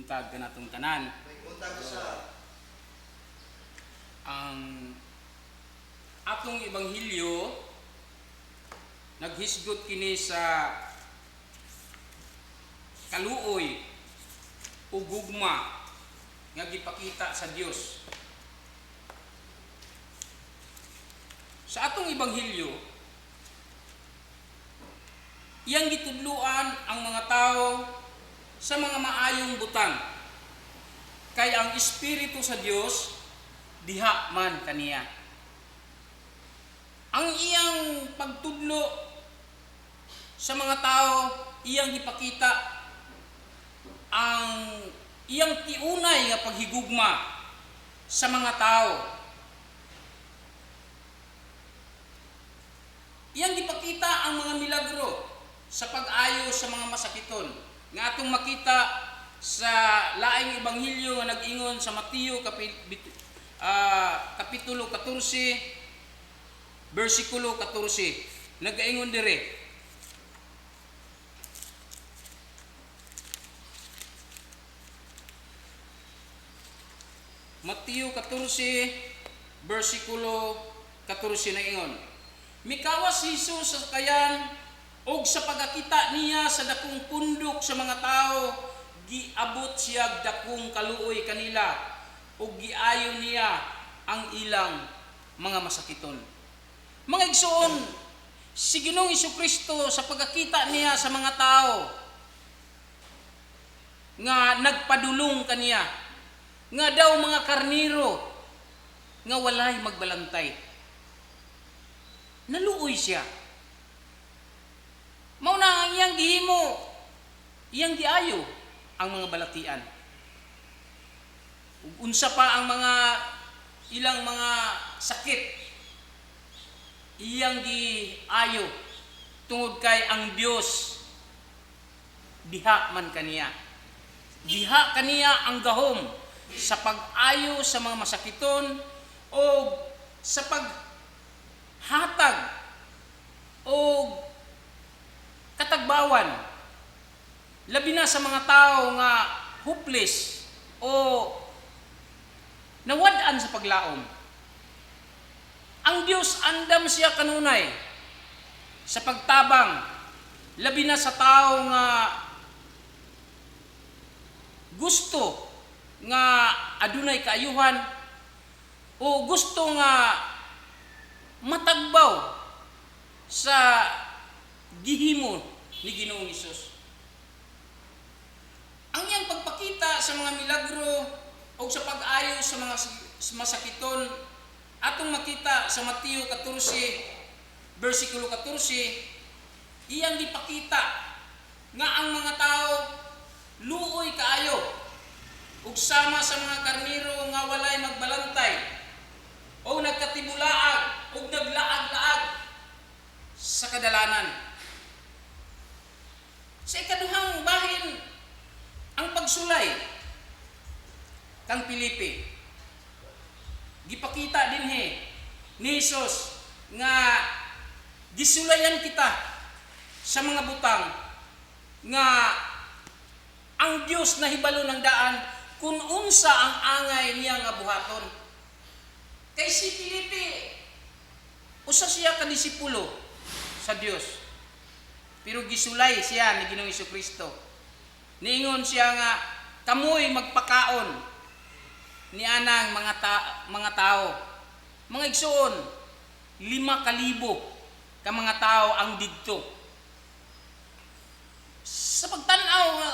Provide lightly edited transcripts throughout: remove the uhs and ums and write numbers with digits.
Buntag kanatong tanan. May buntag sa Ang atong ebanghelyo naghisgot kini sa kaluoy ug gugma nga gipakita sa Dios. Sa atong ebanghelyo, iyang gitudluan ang mga tao sa mga maayong butang. Kay ang espiritu sa Dios diha man kaniya. Ang iyang pagtudlo sa mga tao, iyang gipakita ang iyang tiunay nga paghigugma sa mga tao. Iyang gipakita ang mga milagro sa pag-ayo sa mga masakiton nga atong makita sa laing ebanghelyo nga nag-ingon sa Mateo kapitulo 14 bersikulo 14, nagaingon dire. Mateo 14 bersikulo 14 na ingon, mikawas si Jesus sa sakayan og sa pagakita niya sa dakong pundok sa mga tao, giabot siya dakong kaluoy kanila ug giayo niya ang ilang mga masakiton. Mga igsoon, si Ginoong Hesukristo sa pagakita niya sa mga tao nga nagpadulong kaniya, nga daw mga karniro nga walay magbalantay, naluoy siya. Mao na ang iyang gihimo, iyang giayo ang mga balatian. Ug unsa pa ang mga ilang mga sakit, iyang giayo tungod kay ang Dios diha man kaniya. Diha kaniya ang gahom sa pag-ayo sa mga masakiton o sa paghatag o katagbawan, labi na sa mga tao nga hopeless o nawad-an sa paglaom. Ang Dios andam siya kanunay sa pagtabang, labi na sa tao nga gusto nga adunay kaayuhan o gusto nga matagbaw sa gihimo ni Ginoong Hesus. Ang iyang pagpakita sa mga milagro o sa pag-ayo sa mga masakiton atong makita sa Mateo 14 bersikulo 14, iyang gipakita nga ang mga tao luoy kaayo ug sama sa mga karniro nga walay magbalantay o nagkatibulaag ug naglaag-laag sa kadalanan. Sa ikaduhang bahin, ang pagsulay kang Pilipi. Gipakita dinhi ni Hesus nga gisulayan kita sa mga butang nga ang Dios nahibalo ng daan kung unsa ang angay niya nga buhaton. Kay si Pilipi, usa siya ka disipulo sa Dios. Pero gisulay siya ni Ginoong Hesukristo. Niingon siya nga kamoy magpakaon ni anang mga tao. Mga igsoon, 5,000 ka mga tao ang didto. Sa pagtan-aw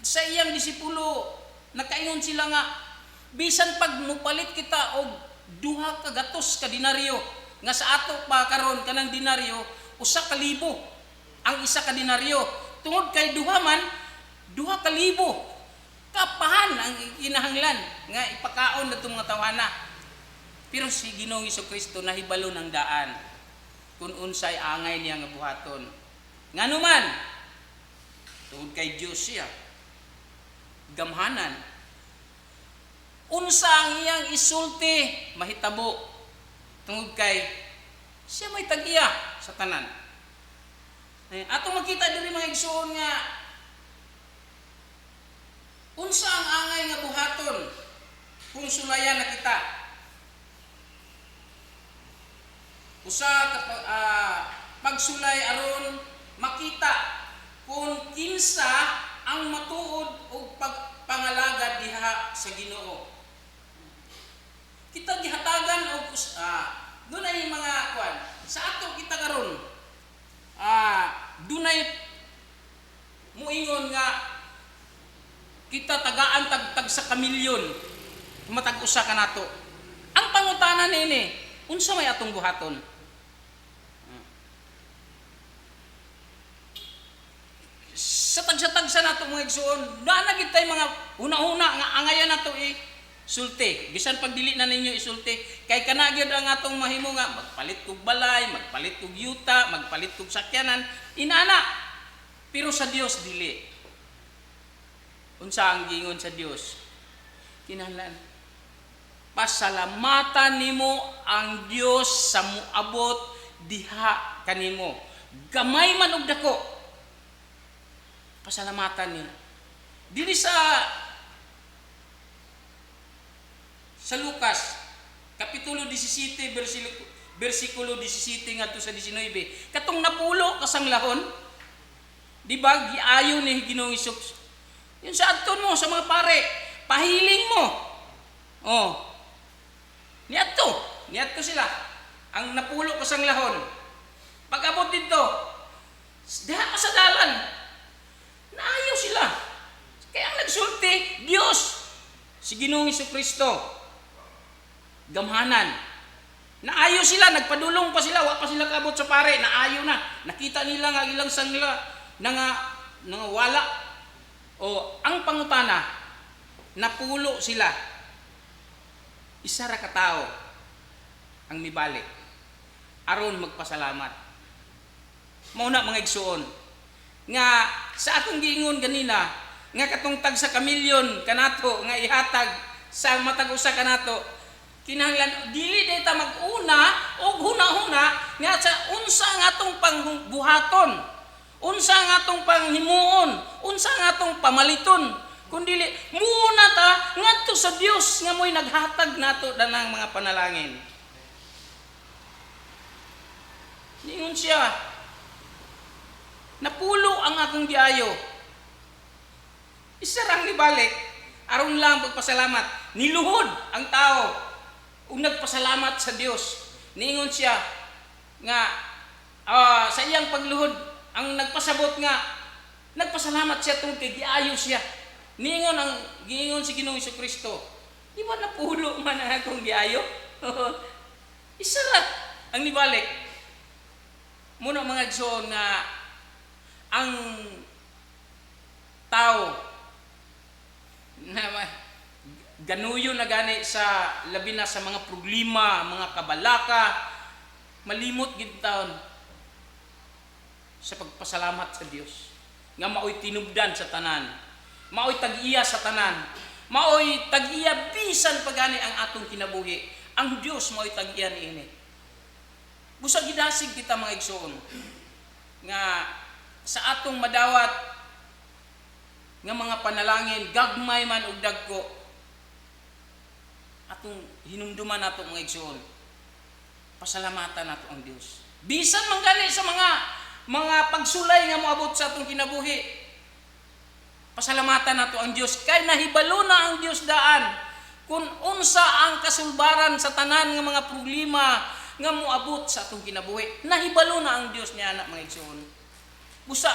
sa iyang disipulo, nakaingon sila nga bisan pag mupalit kita og 2 ka gatos ka dinaryo, nga sa ato pa karon kanang dinaryo 1,000 ang isa ka dinaryo, tungod kay duha man 2,000 kapahan ang kinahanglan nga ipakaon natong mga tawhana. Pero si Ginoong Hesukristo nahibalo ng daan kung unsay angay niya nga buhaton. Ngano man, tungod kay Dios siya gamhanan. Unsa ang iyang isulti mahitabo tungod kay siya may tag-iya sa tanan. Atong makita diri mga igsoon nga Unsa ang angay nga buhaton kung sulayan na kita? Usa ka pagsulay aron makita kung kinsa ang matuod og pagpangalagad diha sa Ginoo. Kita gihatagan og dunay mga kuan sa ato kita karon, dunay muingon nga kita tagaan tag sa kamilyon matag usa kanato. Ang pangutana niini, unsa may atong buhaton? Sa tagsa-tagsa nato, mga igsuon, naa na gid tay mga huna-huna nga angayan nato i sulti. Bisan pag dili na ninyo isulti, kay kana gyud ang atong mahimo nga magpalit kog balay, magpalit kog yuta, magpalit kog sakyanan, inana. Pero sa Dios dili. Unsa ang giingon sa Dios? Kinahanglan pasalamatan nimo ang Dios sa muabot diha kanimo. Gamay man og dako, pasalamatan ni. Dili sa Lucas kapitulo 17 bersikulo 17 ngadto sa 19, katong napulo kasanglahon, di ba giayo ni Ginoong Hesus? Yun sa adton mo sa mga pare, pahiling mo. Oh. Niadto sila. Ang napulo kasanglahon. Pag-abot didto, diha pa sa dalan, naayo sila. Kaya ang nagsulti, Dios, si Ginoong Kristo. Gamhanan. Naayo sila, nagpadulong pa sila, wa pa sila kaabot sa pare, naayo na. Nakita nila nga ilang sangla na nga wala. O ang pangutana, napulo sila. Isa ra ka tawo ang mibalik aron magpasalamat. Mao na, mga igsuon, nga sa akong giingon ganina nga katong tag sa kamilyon kanato nga ihatag sa matag usa kanato, kinahanglan dili day ta mag-una og huna-huna nga sa unsa ang atong pangbuhaton, unsa ang atong panghimuon, unsa ang atong pamaliton, kundili muuna ta ngadto sa Dios nga mo'y naghatag nato danang mga panalangin. Ningon siya, "Napulo ang akong giayo." Isa rang nibalik aron lang pagpasalamat. Niluhod ang tao ug nagpasalamat sa Dios. Niingon siya nga sa iyang pagluhod ang nagpasabot nga nagpasalamat siya tungod kay giayo siya. Niingon ang giingon si Ginoong Kristo, "Di ba napulo man ang akong giayo?" Isa ra ang nibalik. Muna, mga igsoon, nga ang tao na ganuyo na gani sa labi na sa mga problema, mga kabalaka, malimot gid taon sa pagpasalamat sa Dios nga maoy tinubdan sa tanan, maoy tag-iya sa tanan, maoy tag-iya bisan pagani ang atong kinabuhi. Ang Dios maoy tag-iya niini. Busa gidasig kita, mga igsoon, nga sa atong madawat nga mga panalangin, gagmay man og dagko, atong hinumduman nato, mga igsoon, pasalamatan nato ang Dios bisan man gani sa mga pagsulay nga moabot sa atong kinabuhi. Pasalamatan nato ang Dios kay nahibalo na ang Dios daan kung unsa ang kasulbaran sa tanan nga mga problema nga moabot sa atong kinabuhi. Nahibalo na ang Dios niya na, mga igsoon. Busa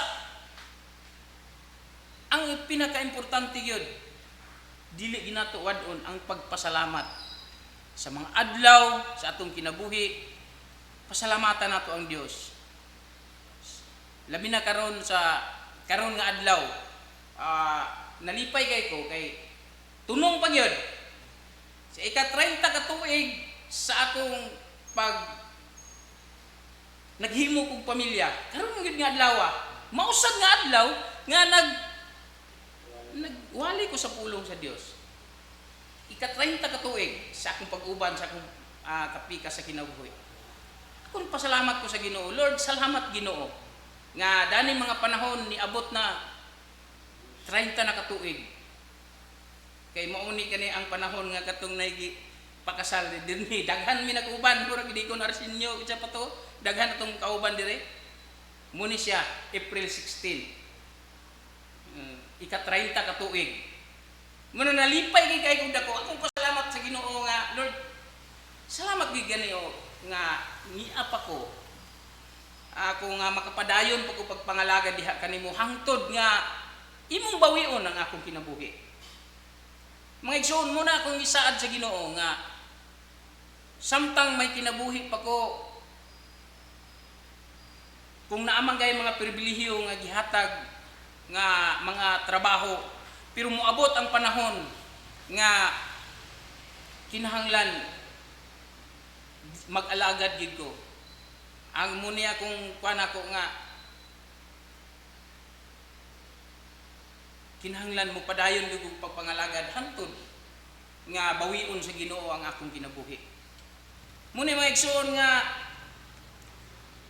ang pinakaimportante gyud, dili ginato wad-on ang pagpasalamat sa mga adlaw sa atong kinabuhi. Pasalamatan nato ang Dios, labi na karon sa karon nga adlaw. Nalipay kay ko kay tunong pa gyud sa ika-30 ka tuig sa akong pag naghimo kog pamilya. Karon gyud nga adlaw, mausad nga adlaw nga nagwali ko sa pulong sa Dios. Ika-30 ka tuig sa akong pag-uban sa akong kapika sa kinabuhi. Akong pasalamat ko sa Ginoo. Lord, salamat, Ginoo, nga dani mga panahon niabot na 30 na katuig. Kay mauni kani ang panahon nga katong naigi pakasal dinhi, daghan mi nag-uban, murag di ko Arsenio isa pa to, daghan atong kauban dire. Muni siya April 16. Ika 30 ka tuig. Muna nalipay gid kay kog dako. Akong pasalamat sa Ginoo nga, "Lord, salamat gid gani o nga ngiap ako. Ako nga makapadayon pa ko pagpangalaga diha kanimo hangtod nga imong bawion ang akong kinabuhi." Mga igsoon, muna akong isaad sa Ginoo nga samtang may kinabuhi pa ko, kung naamang gay mga pribilehiyo nga gihatag nga mga trabaho, pero moabot ang panahon nga kinahanglan mag-alagad gid ko, ang muni akong kuan ako nga kinahanglan mo padayon gid kog pagpangalagad hantod nga bawion sa Ginoo ang akong kinabuhi. Muni, mga igsoon, nga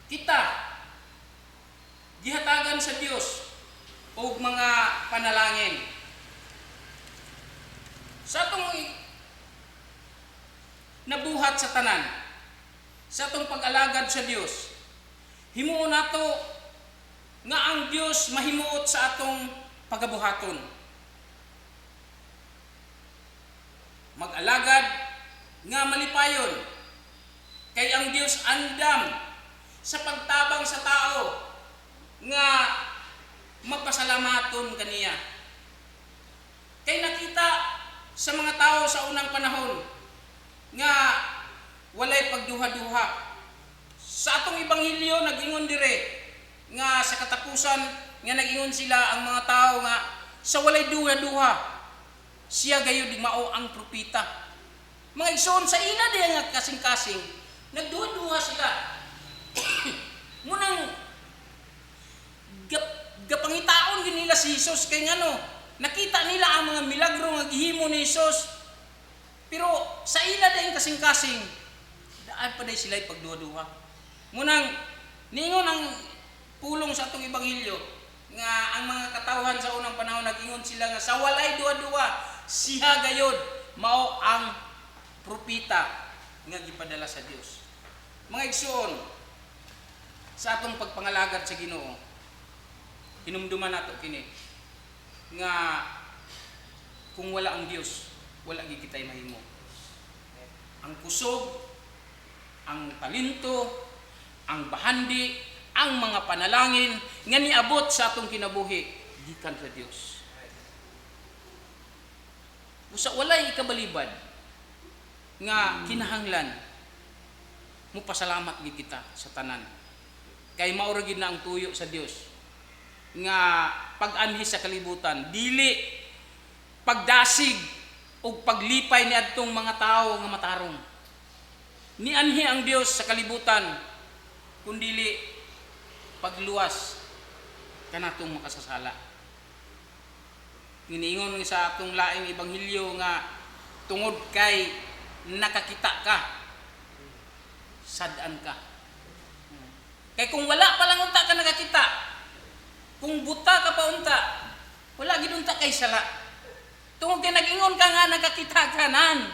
kita gihatagan sa Dios og mga panalangin. Sa atong nabuhat sa tanan, sa atong pag-alagad sa Dios, himuon nato nga ang Dios mahimuot sa atong pagabuhaton. Mag-alagad nga malipayon, kay ang Dios andam sa pagtabang sa tao nga mapasalamaton kaniya. Kay nakita sa mga tao sa unang panahon nga walay pagduha-duha. Sa atong ebanghelyo, nag-ingon dire nga sa katapusan nga nag-ingon sila ang mga tao nga sa walay duha-duha, siya gayud mao ang propeta. Mga igsoon, sa ila diya nga kasing-kasing, nagduha-duha sila. Munang gapangitaon gid nila si Jesus kay ngano nakita nila ang mga milagro nga gihimo ni Jesus. Pero sa ila dayong kasing-kasing, daan pa day sila pagduha-duha. Munang ningon ang pulong sa atong ebanghelyo nga ang mga katawhan sa unang panahon nag-ingon sila nga sa walay duha-duha, siya gayod mao ang propeta nga gipadala sa Dios. Mga igsoon, sa atong pagpangalagad sa Ginoo, hinumduman nato kini nga kung wala ang Dios, wala gid kitay mahimo. Ang kusog, ang talento, ang bahandi, ang mga panalangin nga niabot sa atong kinabuhi gikan sa Dios. Usa walay ikabalibad nga kinahanglan mo pasalamat gid kita sa tanan. Kay mao ra gid na ang tuyo sa Dios nga pag-anhi sa kalibutan, dili pagdasig ug paglipay niadtong mga tawo nga matarong. Nianhi ang Dios sa kalibutan kundili pagluwas kanatong makasasala. Giniingon sa atong laing ebanghelyo nga tungod kay nakakita ka, sad-an ka. Kay kung wala pa lang unta ka nakakita, kung buta ka pa unta, wala gid unta kay sala. Tungod kay nag-ingon ka nga nakakita ka nan,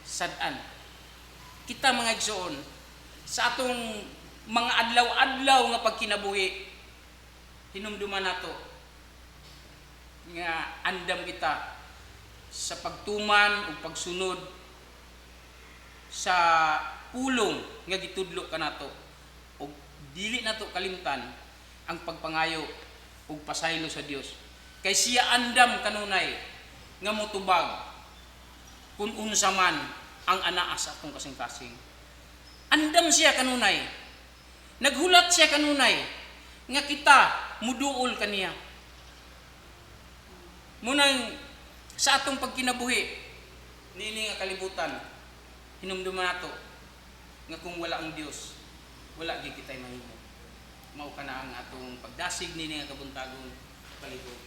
sad-an. Kita, mga igsoon, sa atong mga adlaw-adlaw nga pagkinabuhi, hinumduman nato nga andam kita sa pagtuman ug pagsunod sa pulong nga gitudlo kanato ug dili nato kalimtan ang pagpangayo ug pasaylo sa Dios, kay siya andam kanunay nga motubag kung unsa man ang anaa sa atong kasing-kasing. Andam siya kanunay, naghulat siya kanunay nga kita muduol kaniya. Munang sa atong pagkinabuhi niini nga kalibutan, hinumduman nato nga kung wala ang Dios, wala gid kitay mahimo. Mao kana ang atong pagdasig niini nga kabuntagon. Palihog.